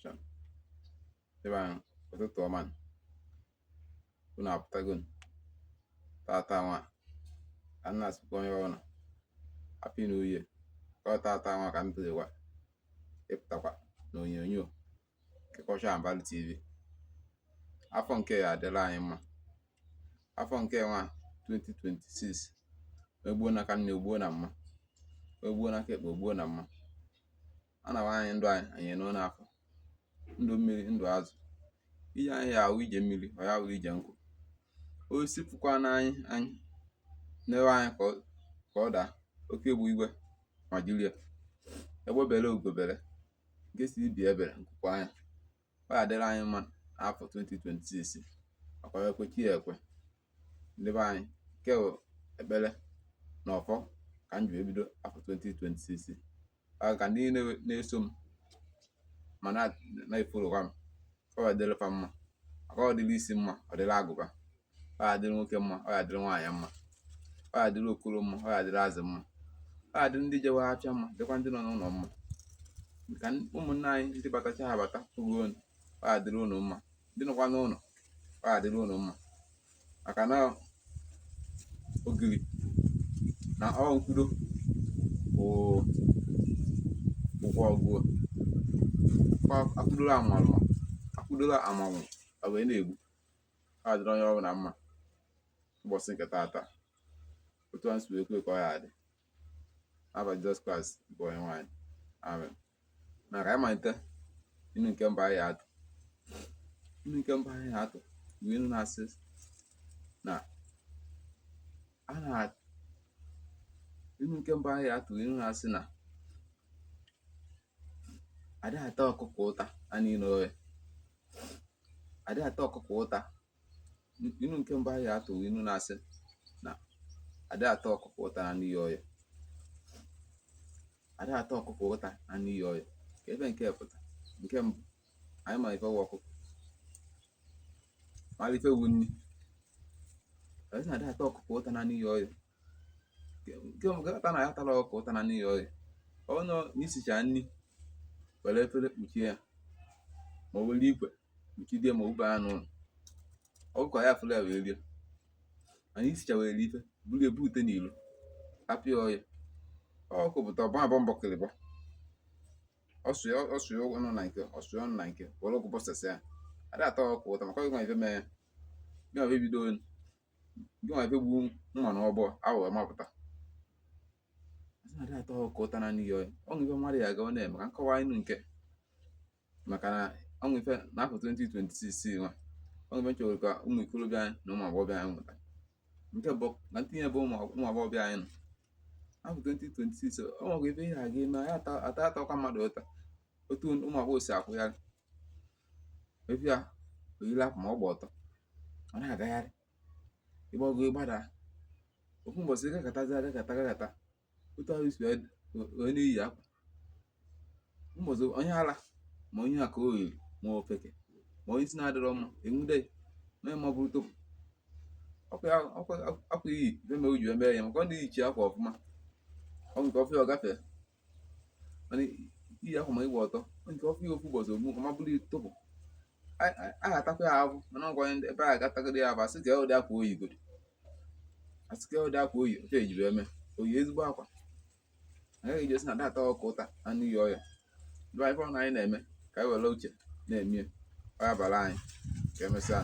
Sure. Ebe ahụ, ụtụtụ ọma nụ. Unu apụtago nụ. Tata nwa ka m na-asịkwa onye ọbụla happy new year. Ka ọ tata nwa ka m bidokwa ịpụtakwa n'onyonyo nke Culture and Value TV. Afọ nke ya adịla anyị mma. Afọ nke nwa 2026 egbuo n'aka nne, ogbuo na mma, egbuo n'aka ekpe, ogbuo na mma. A na anyị ndụ anyị, anyị enoo n'afọ ndụ mmiri, ndụ azụ. Ije anyị ya awụ ije mmiri, ọ ya wụrụ ije nkụ. Osisi fụkwa n'anyị anyị n'ebe anyị ka ọ daa oke egbu igwe ma jiri ya egbe bere, ugo bere, nke si ibi ebere nkụkwa anya. Ọ ya adịrị anyị mma n'afọ 2026 ọkwa ekwe chi ya ekwe. Ndị be anyị, nke bụ ekpere na ọfọ ka m ji wee bido afọ 2026 ọ ka ndị niile na-eso m ma na-efolokwa m, ọ ya dịrị fa mma, maka ọ dịrị isi mma, ọ dịrị agụba, ọ ya dịrị nwoke mma, ọ ya dịrị nwaanyị mma, ọ ya dịrị okoro mma, ọ ya dịrị azụ mma, ọ ya dịrị ndị jewe afịa mma, dịkwa ndị nọ n'ụlọ mma, ka ụmụnne anyị ndị batacha abata oge onu, ọ ya dịrị unu mma, ndị nọkwa n'ụlọ, ọ ya dịrị unu mma, maka na ogiri na ọ nkwudo bụ ụgwọ ọgụ akwụdoro amalụ akwụdoro amanwụ ọ wee na-egbu. Ọ ya dịrị onye ọbụla mma ụbọchị nke taata, otu a si wee kwe ka ọ ya adị n'afa Jizọs Kraịst bụ onye nwe anyị, amen. Na ka anyị malite inu nke mbụ anyị atụ. Inu nke mbụ anyị atụ bụ inu na-asị na a na inu nke mbụ anyị atụ, inu na-asị na adịghị ata ọkụkọ ụta a niile ohe, adịghị ata ọkụkọ ụta. Inu nke mbụ anyị atụ bụ inu na-asị na adịghị ata ọkụkọ ụta na n'iyi ọya, adịghị ata ọkụkọ ụta na n'iyi ọya. Ka ebe nke pụta nke mbụ, anyị ma ife wụ ọkụkọ, mara ife wụ nni. Anyị na adịghị ata ọkụkọ ụta na n'iyi ọya. Nke mbụ gata na ya atala ọkụkọ ụta na n'iyi ọya. Ọ nọ n'isicha nni, were efere kpuchie ya, ma ọ were ikwe kpuchidie, ma ọ bụ anụ ụlọ ọkụkọ ya fụrụ ya wee rie. Mana isicha were ife buru ebu ute n'ilo hapụ ya ọya, ọkụkọ pụta ọba abọ mbọkịrịbọ, ọsụ ya ọnụ na nke ọsụ ya ọnụ na nke were ụkwụ bọsasị ya. Adị ata ọkụkọ ụta maka ọgụ ife mee ya gị nwa ife bido gị nwa ife gbu mma na ọbọ awụ mapụta. Adị ata ọkụkọ ụta na n'iyi ọya. Ọ nwe ife mmadụ ya aga ọ na-eme ka nkọwa inu nke, maka na ọ nwe ife n'afọ 2026 nwa, ọ nwe ife nchọrọ ka ụmụ ikorobịa anyị na ụmụ agbọghọbịa anyị mụta. Nke mbụ na ntinye bụ ụmụ agbọghọbịa anyị nọ afọ 2026, ọ nwekwa ife ihe aga eme anyị ata atakwa mmadụ ụta otu ụmụ agbọghọ si akwụgharị efi ya oyiri akwa ma ọ gba ọtọ, ọ na-agagharị ịgbago ịgbada. Ofu mbọsị gakọtazi agakọta gakọta otu ahụ isi wee na-eyi akwa mbọsị, onye ala ma onye aka oyiri ma ofeke ma onye isi na-adịrọ mma enwude mee ma ọ bụrụ topu akwa iyi ife mere o ji eme ya, maka ọ na-eyichi akwa ọfụma, ọ nke ọfụ ya ọ gafee. Mana iyi akwa ma ịgba ọtọ nke ọfụ ya ofu ụbọchị ogbu ma bụrụ topu a ga-atakwa ya ahụ. Mana ọgwa onye ebe a ga-atagoro ya bụ asị ka ụdị akwa oyi goro, asị ka ụdị akwa oyi ofe ejiri eme oyi ezigbo akwa agaghị eji esi na data ọkụ ụta anụ iyi ọya. Ndị anyị fọrọ na anyị na-eme ka anyị were uche na-eme ọ ya bara anyị. Ka emesịa.